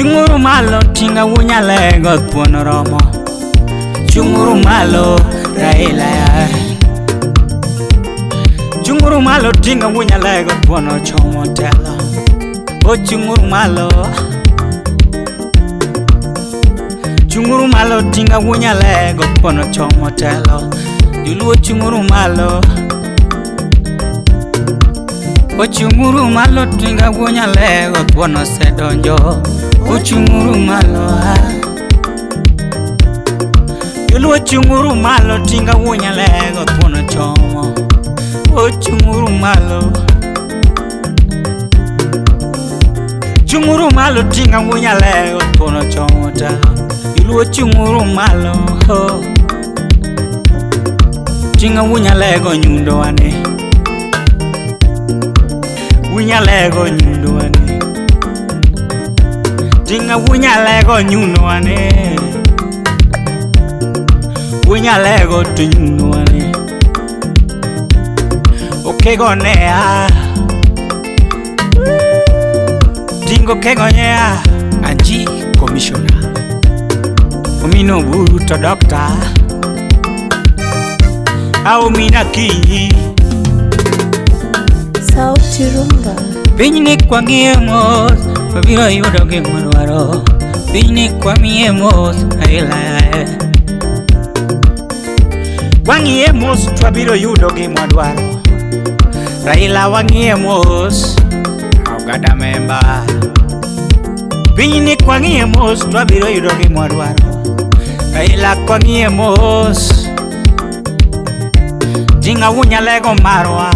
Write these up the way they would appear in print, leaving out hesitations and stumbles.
Chung'uru malo tinga wunyalego thuon romo. Chung'uru malo Raila ya. Chung'uru malo tinga wunyalego thuon ochomo telo. O chung'uru malo. Chung'uru malo tinga wunyalego thuon ochomo telo. Joluo chung'uru malo. Ochung'uru malo tinga wunyalego thuon osedonjo. Ochung'uru malo ah. Joluo chung'uru malo tinga wunyalego thuon ochomo. Ochung'uru malo. Chung'uru malo tinga wunyalego thuon ochomo telo. Joluo chung'uru malo. Oh. Tinga wunyalego nyundo wane. Wunyalego nyundo wane. Tinga wunyalego nyundo wane. Wunyalego to nyundo wane. Okego nea. Tingo kego nyea. Anji commissioner. Omino buru to doctor. Aomina kinyi. Sauti Rumba. Piny ni kwang'iye mos, wabiro yudo gik mwadwaro. Piny ni kwang'iye mos, Raila. Wang'iye mos, twabiro yudo gimwadwaro. Raila wang'iye mos, oganda memba. Piny ni kwang'iye mos, twabiro yudo gimwadwaro. Raila kwang'iye mos, tinga wunyalego marwa.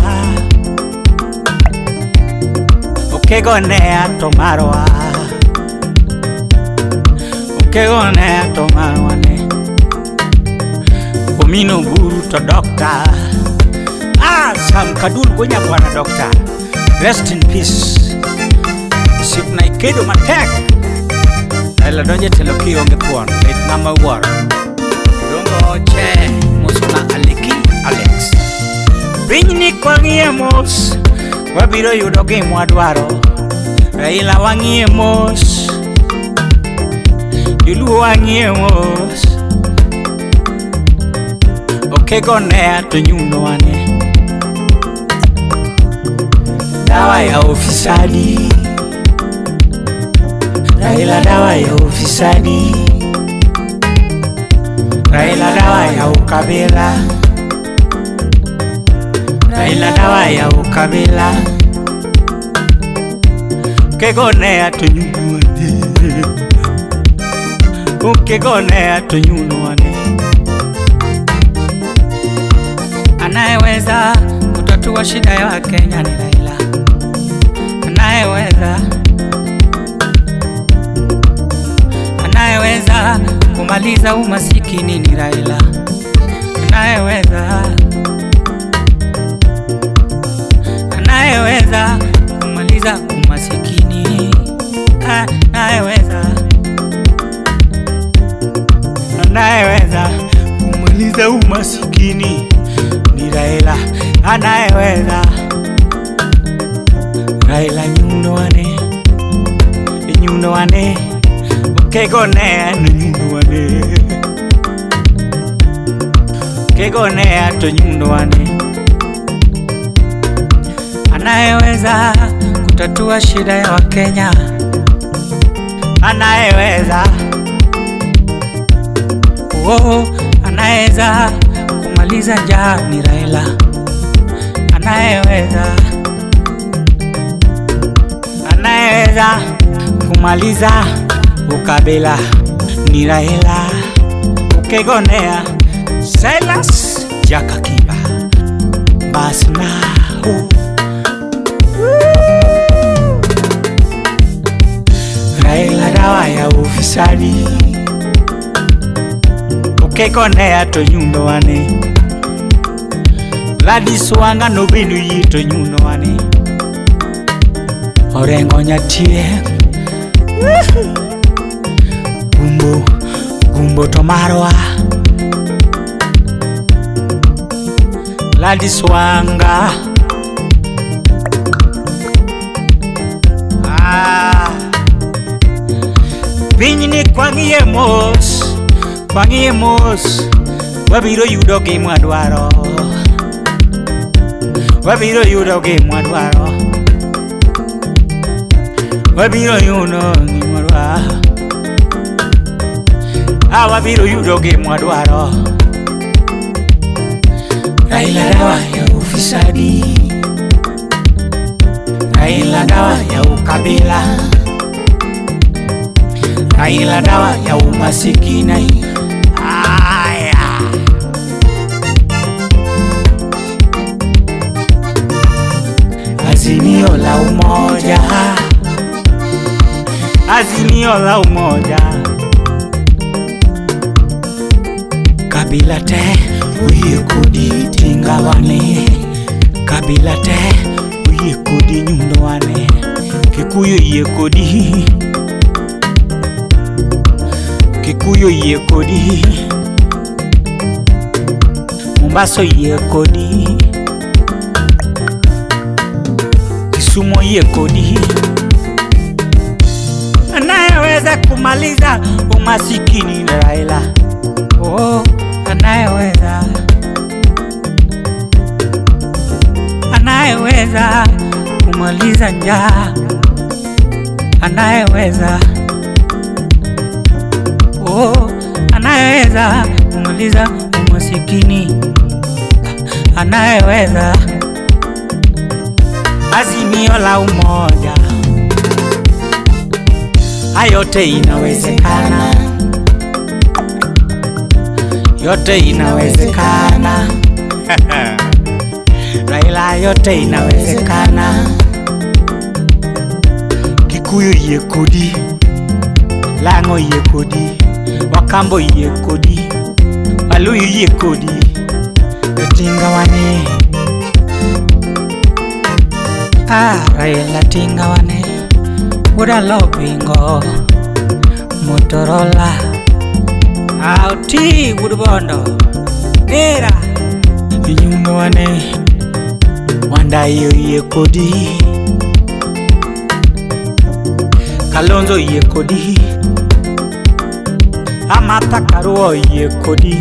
Okego nea to marwa. Okego nea to marwa ne. Omino buru to doctor. Ah, Sam Kadul gonya bwana doctor. Rest in peace. Sipna ikedo matek. Raila donje telo kionge thuon. Lit mama wuoro. Dongo che mosona Aliki Alex. Piny ni kwang'iye mos, wabiro yudo gimwadwaro. Raila wang'iye mos, Joluo wang'iye mos. Okego nea to nyundo wane. Dawa ya ufisadi. Raila dawa ya ufisadi. Raila dawa ya ukabila. Raila dawa ya ukabila. Ukegonea to nyundo wane. Ukegonea to nyundo wane. Anayeweza kutatua shida ya Wakenya ni Raila. Anayeweza. Anayeweza kumaliza umasikini ni Raila. Anayeweza. Anayeweza kumaliza umasikini. Anayeweza. Anayeweza kumaliza umasikini ni Raila. Anayeweza. Raila nyundo wane. Nyundo wane. Ukegonea ni nyundo wane. Ukegonea to nyundo wane. Anayeweza kutatua shida ya Wakenya. Anayeweza. Oh, anayeweza kumaliza njaa ni Raila. Anayeweza. Anayeweza kumaliza ukabila ni Raila. Ukegonea Silas Jakakiba. Basna. Raila dawa ya ufisadi. Ukegonea to nyundo wane. Gladys Wanga nobinu yi to nyundo wane. Orengo nyatie. Gumbo, gumbo to marwa. Gladys Wanga. Ah. Piny ni kwang'iye mos, kwang'iye mos, wabiro yudo gima dwaro. Wabiro yudo gima dwaro. Wabiro yudo gima dwaro. Ah, wabiro yudo gima dwaro. Raila dawa ya ufisadi. Raila dawa ya ukabila. Raila dawa ya umasikini. Aya. Azimio la umoja. Azimio la umoja. Kabila te uyie kodi tinga wane. Kabila te uyie kodi nyundo wane. Kikuyu yie kodi. Kikuyu yie kodi. Mombasa yie kodi. Kisumu yie kodi. Anayeweza kumaliza umasikini ni Raila. Oh, anayeweza. Anayeweza kumaliza njaa. Anayeweza. Oh, anayeweza kumaliza umasikini. Anayeweza. Azimio la umoja. Yote inawezekana. Yote inawezekana. Raila, yote inawezekana. Kikuyu yie kodi. Lang'o yie kodi. Wakambo yie kodi. Waluyu yie kodi. Tinga wane. Ah, Raila tinga wane. Wuda lopingo. Motorola. Auti wudu bondo. Era. Inyundo wane. Wandayi yie kodi. Kalonzo yie kodi. Amata Karua yie kodi.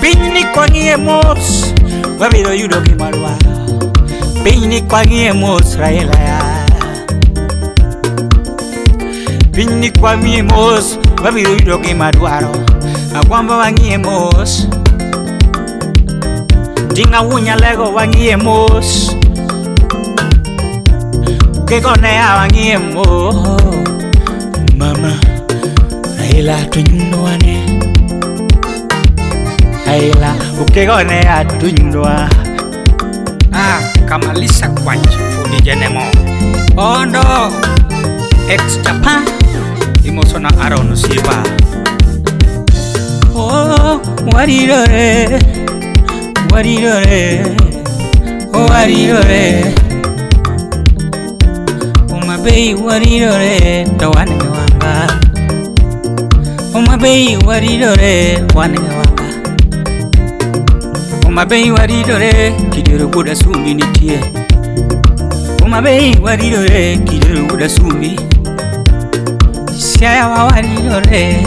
Piny ni kwang'iye mos, wabiro yudo gima dwaro. Piny ni kwang'iye mos, Raila ya. Piny ni kwang'iye mos, wabiro yudo gima dwaro. Agwambo wang'iye mos. Tinga wunyalego wang'iye mos. Kegonea wang'iye mos. Mama, Raila tunyundo wane. Raila, ukegonea tunyundwa. Ah, kamalisa kwanch fundi jenemo. Ondo ex Japan imosona Aaron Siba. Oh, warirore, warirore, oh warirore. Umabei warirore, to wane wanga. Umabei warirore, wane wanga. Umabei warirore, kidero kuda sumbi nitie. Umabei warirore, kidero kuda sumbi. Siaya warirore.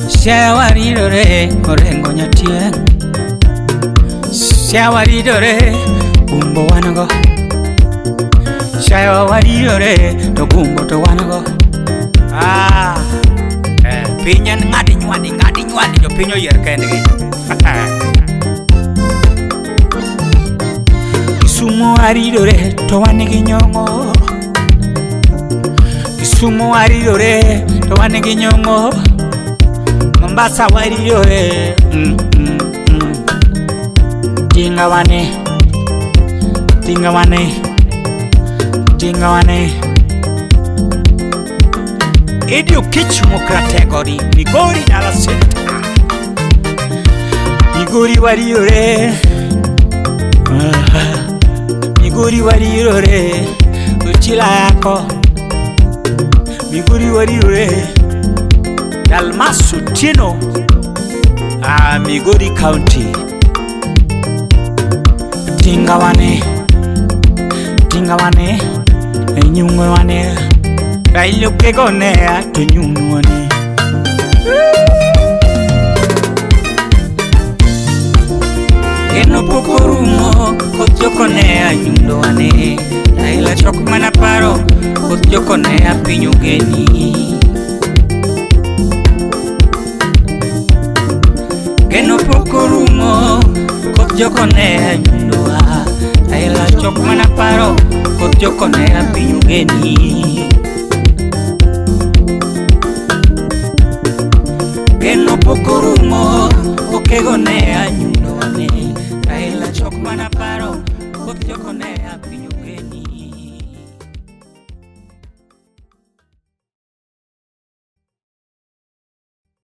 Siaya warirore, orengo nyatie. Siaya warirore, gumbo wanago. Siaya warirore, to gumbo to wanago. Ah, piny en ng'adi nywadi ng'adi nywadi jopiny oyier kendgi. Kisumu warirore, to wan gi nyong'o. Kisumu warirore, to wan gi nyong'o. Mombasa warirore. Tinga wane, tinga wane, tinga wane. Eddie Oketch Mokrategori, Migori Dala Center. Migori warirore, Migori warirore, uchila yako. Migori warirore, Dalmas Otieno, ah, Migori County. Tinga wane, tinga wane, nyungwe wane, Raila okegonea to nyungwane. Geno pok orumo, koth jokonea nyundo wane. Raila chok mana paro, koth jokonea piny ogeni. Geno pok orumo, koth jokonea nyundowa. Raila chok mana paro, koth jokonea piny ogeni. Geno pok orumo, okegonea nyundo wane. Raila chok mana paro, koth jokonea piny